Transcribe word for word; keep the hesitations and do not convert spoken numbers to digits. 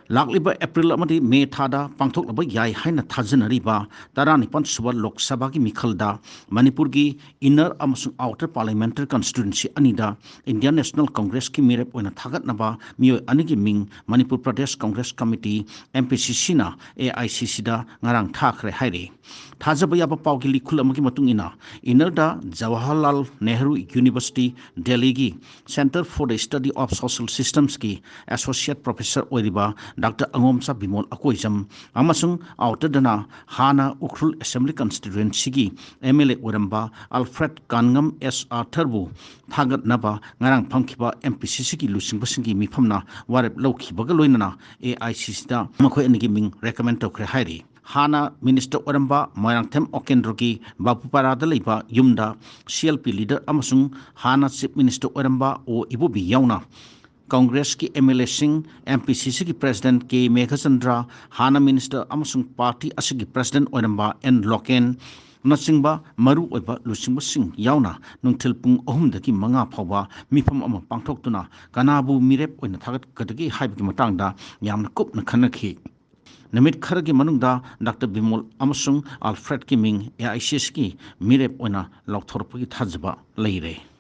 ꯂꯥꯛꯂꯤꯕ ꯑꯦꯄ꯭ꯔꯤꯜ ꯑꯃꯗꯤ ꯃꯦ ꯊꯥꯗ ꯄꯥꯡꯊꯣꯛꯂꯕ ꯌꯥꯏ ꯍꯥꯏꯅ ꯊꯥꯖꯅꯔꯤꯕ ꯇꯔꯥꯅꯤꯄꯥꯟ ꯁꯨꯕ ꯂꯣꯛ ꯁꯚꯥꯒꯤ ꯃꯤꯈꯜꯗ ꯃꯅꯤꯄꯨꯔꯒꯤ ꯏꯟꯅꯔ ꯑꯃꯁꯨꯡ ꯑꯥꯎꯇꯔ ꯄꯥꯔꯂꯤꯌꯥꯃꯦꯟꯇꯔꯤ ꯀꯟꯁꯇꯤꯇ꯭ꯋꯦꯟꯁꯤ ꯑꯅꯤꯗ ꯏꯟꯗꯤꯌꯥꯟ ꯅꯦꯁꯅꯦꯜ ꯀꯪꯒ꯭ꯔꯦꯁꯀꯤ ꯃꯤꯔꯦꯞ ꯑꯣꯏꯅ ꯊꯥꯒꯠꯅꯕ ꯃꯤꯑꯣꯏ ꯑꯅꯤꯒꯤ ꯃꯤꯡ Manipur Pradesh Congress committee, M P ꯁꯤ ꯁꯤꯅ ꯑꯦ ꯑꯥꯏ ꯁꯤ ꯁꯤꯗ ꯉꯔꯥꯡ ꯊꯥꯈ꯭ꯔꯦ ꯍꯥꯏꯔꯤ꯫ ꯊꯥꯖꯕ ꯌꯥꯕ ꯄꯥꯎꯒꯤ ꯂꯤꯈꯨꯜ ꯑꯃꯒꯤ ꯃꯇꯨꯡ ꯏꯟꯅ, ꯏꯟꯅꯔꯗ ꯖꯋꯥꯍꯔꯂꯥꯜ ꯅꯦꯍꯔꯨ ꯌꯨꯅꯤꯚꯔꯁꯤꯇꯤ, ꯗꯦꯜꯂꯤꯒꯤ Centre for the Study of Social Systemsꯀꯤ ꯑꯦꯁꯣꯁꯤꯌꯦꯠ ꯄ꯭ꯔꯣꯐꯦꯁꯔ ꯑꯣꯏꯔꯤꯕ ꯗꯥꯛꯇꯔ ꯑꯉꯣꯝꯆꯥ ꯕꯤꯃꯣꯜ ꯑꯀꯣꯏꯖꯝ ꯑꯃꯁꯨꯡ ꯑꯥꯎꯇꯔꯗꯅ ꯍꯥꯟꯅ ꯎꯈ꯭ꯔꯨꯜ ꯑꯦꯁꯦꯝꯕ꯭ꯂꯤ ꯀꯟꯁꯇꯤꯇ꯭ꯋꯦꯟꯁꯤꯒꯤ ꯑꯦꯝ ꯑꯦꯜ ꯑꯦ ꯑꯣꯏꯔꯝꯕ ꯑꯜꯐ꯭ꯔꯦꯗ ꯀꯥꯟꯉꯝ ꯑꯦꯁ ꯑꯥꯔꯊꯔꯕꯨ ꯊꯥꯒꯠꯅꯕ ꯉꯔꯥꯡ ꯐꯝꯈꯤꯕ ꯑꯦꯝ ꯄꯤ ꯁꯤ ꯁꯤꯒꯤ ꯂꯨꯆꯤꯡꯕꯁꯤꯡꯒꯤ ꯃꯤꯐꯝꯅ ꯋꯥꯔꯦꯞ ꯂꯧꯈꯤꯕꯒ ꯂꯣꯏꯅꯅ ꯑꯦ ꯑꯥꯏ ꯁꯤ ꯁꯤꯗ ꯃꯈꯣꯏ ꯑꯅꯤꯒꯤ ꯃꯤꯡ ꯔꯦꯀꯃꯦꯟ ꯇꯧꯈ꯭ꯔꯦ ꯍꯥꯏꯔꯤ꯫ ꯍꯥꯟꯅ ꯃꯤꯅꯤꯁꯇꯔ ꯑꯣꯏꯔꯝꯕ ꯃꯣꯏꯔꯥꯡꯊꯦꯝ ꯑꯣꯀꯦꯟꯗ꯭ꯔꯣꯒꯤ ꯕꯥꯕꯨꯄꯥꯔꯥꯗ ꯂꯩꯕ ꯌꯨꯝꯗ ꯁꯤ ꯑꯦꯜ ꯄꯤ ꯂꯤꯗꯔ ꯑꯃꯁꯨꯡ ꯍꯥꯟꯅ ꯆꯤꯐ ꯃꯤꯅꯤꯁꯇꯔ ꯑꯣꯏꯔꯝꯕ ꯑꯣ ꯏꯕꯣꯕꯤ ꯌꯥꯎꯅ ꯀꯪꯒ꯭ꯔꯦꯁꯀꯤ ꯑꯦꯝ ꯑꯦꯜ ꯑꯦꯁꯤꯡ, ꯑꯦꯝ ꯄꯤ ꯁꯤ ꯁꯤꯒꯤ ꯄ꯭ꯔꯦꯁꯤꯗꯦꯟꯠ ꯀꯦ ꯃꯦꯘꯆꯟꯗ꯭ꯔ, ꯍꯥꯟꯅ ꯃꯤꯅꯤꯁꯇꯔ ꯑꯃꯁꯨꯡ ꯄꯥꯔꯇꯤ ꯑꯁꯤꯒꯤ ꯄ꯭ꯔꯦꯁꯤꯗꯦꯟꯠ ꯑꯣꯏꯔꯝꯕ ꯑꯦꯟ ꯂꯣꯀꯦꯟ, ꯅꯆꯤꯡꯕ ꯃꯔꯨ ꯑꯣꯏꯕ ꯂꯨꯆꯤꯡꯕꯁꯤꯡ ꯌꯥꯎꯅ ꯅꯨꯡꯊꯤꯜ ꯄꯨꯡ ꯑꯍꯨꯝꯗꯒꯤ ꯃꯉꯥ ꯐꯥꯎꯕ ꯃꯤꯐꯝ ꯑꯃ ꯄꯥꯡꯊꯣꯛꯇꯨꯅ ꯀꯅꯥꯕꯨ ꯃꯤꯔꯦꯞ ꯑꯣꯏꯅ ꯊꯥꯒꯠꯀꯗꯒꯦ ꯍꯥꯏꯕꯒꯤ ꯃꯇꯥꯡꯗ ꯌꯥꯝꯅ ꯀꯨꯞꯅ ꯈꯟꯅꯈꯤ꯫ ꯅꯨꯃꯤꯠ ꯈꯔꯒꯤ ꯃꯅꯨꯡꯗ ꯗꯥꯛꯇꯔ ꯕꯤꯃꯣꯜ ꯑꯃꯁꯨꯡ ꯑꯜꯐ꯭ꯔꯦꯗꯀꯤ ꯃꯤꯡ ꯑꯦ ꯑꯥꯏ ꯁꯤ ꯁꯤꯒꯤ ꯃꯤꯔꯦꯞ ꯑꯣꯏꯅ ꯂꯥꯎꯊꯣꯔꯛꯄꯒꯤ ꯊꯥꯖꯕ ꯂꯩꯔꯦ꯫